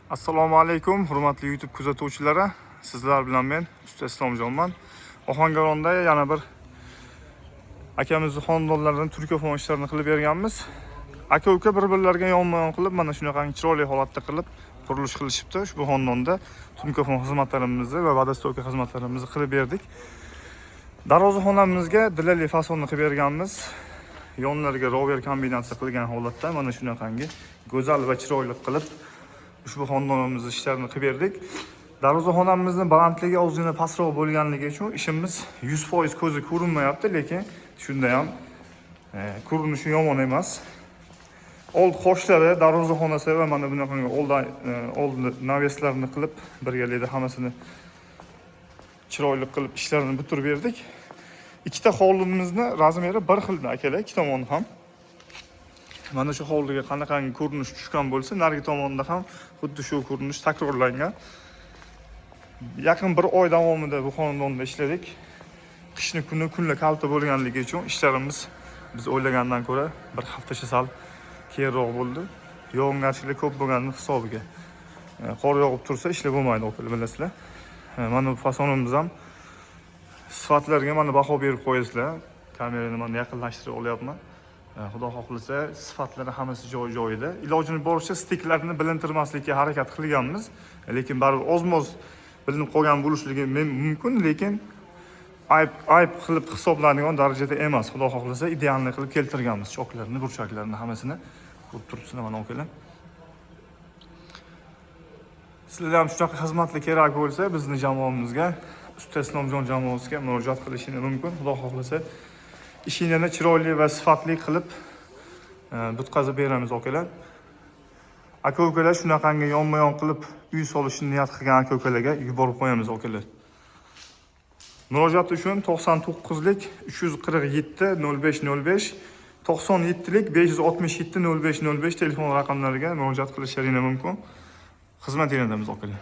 Assalomu alaykum, hurmatli YouTube kuzatuvchilari. Sizlar bilan men Usta Islomjonman. Ohangaronda yana bir akamizni xonadonlaridan turkofon ishlarini qilib berganmiz. Aka uka bir-birlariga yonma-yon qilib, mana shunaqangi chiroyli holatda qilib qurilish qilishibdi. Ushbu xonadonda turkofon xizmatlarimizni va водостока xizmatlarimizni qilib berdik. Darvozaxonamizga dilali fasonni qilib berganmiz. Yonlariga rover kombinatsiya qilgan holatda mana shunaqangi go'zal va chiroyli qilib ushbu xonadonimizni ishlarini qilib berdik. Darvozaxonamizni balandligi ozgina pastroq bo'lganligi uchun ishimiz 100% ko'zi ko'rinmayapti, lekin shunda ham ko'rinishi yomon emas. Old qoshlari, darvozaxonasi va mana bunaqangi old навес larini qilib, birgalikda hammasini chiroyli qilib ishlarini bitirib berdik. Ikkita hovlimizni размер i bir xil, akalar, ikki tomoni ham. Mana shu hovliga qanaqangi ko'rinish tushgan bo'lsa, narigi tomonda ham xuddi shu ko'rinish takrorlangan. Yaqin bir oy davomida bu xonadonda ishladik. Qishni kuni kunlar kalta bo'lganligi uchun ishlarimiz biz o'ylagandan ko'ra bir haftacha sal keyinroq bo'ldi. Yog'ingarchilik ko'p bo'lganini hisobiga. Qor yog'ib tursa, ishlar bo'lmaydi, akalar, bilasizlar. Mana bu fasonimiz ham sifatlariga mana baho berib qo'yasizlar. Kamerani mana yaqinlashtirib olyapman. Xudo xohlasa, sifatlari hammasi joy joyida. Ilojini boricha стык larni bilintirmaslikka harakat qilganmiz. Lekin baribir ozmoz bilinib qolgan bo'lishligi mumkin, lekin ayb qilib hisoblanadigan darajada emas. Xudo xohlasa, идеальный qilib keltirganmiz choklarni, burchaklarni hammasini ko'rib turibsizlar mana, akalar. Sizlar ham shunaqa xizmatlar kerak bo'lsa, bizni jamoamizga, Usta Islomjon jamoasiga murojaat qilishingiz mumkin. Xudo xohlasa, ishinglarni chiroyli va sifatli qilib bitkazib beramiz, akalar. Aka ukalar, shunaqangi yonma yon qilib uy solishni niyat qilgan aka ukalarga yuborib qo'yamiz, akalar. Murojaat uchun 99lik 347 05 05, 97lik 567 05 05 telefon raqamlariga murojaat qilishlaringiz mumkin. Xizmatinglardamiz, akalar.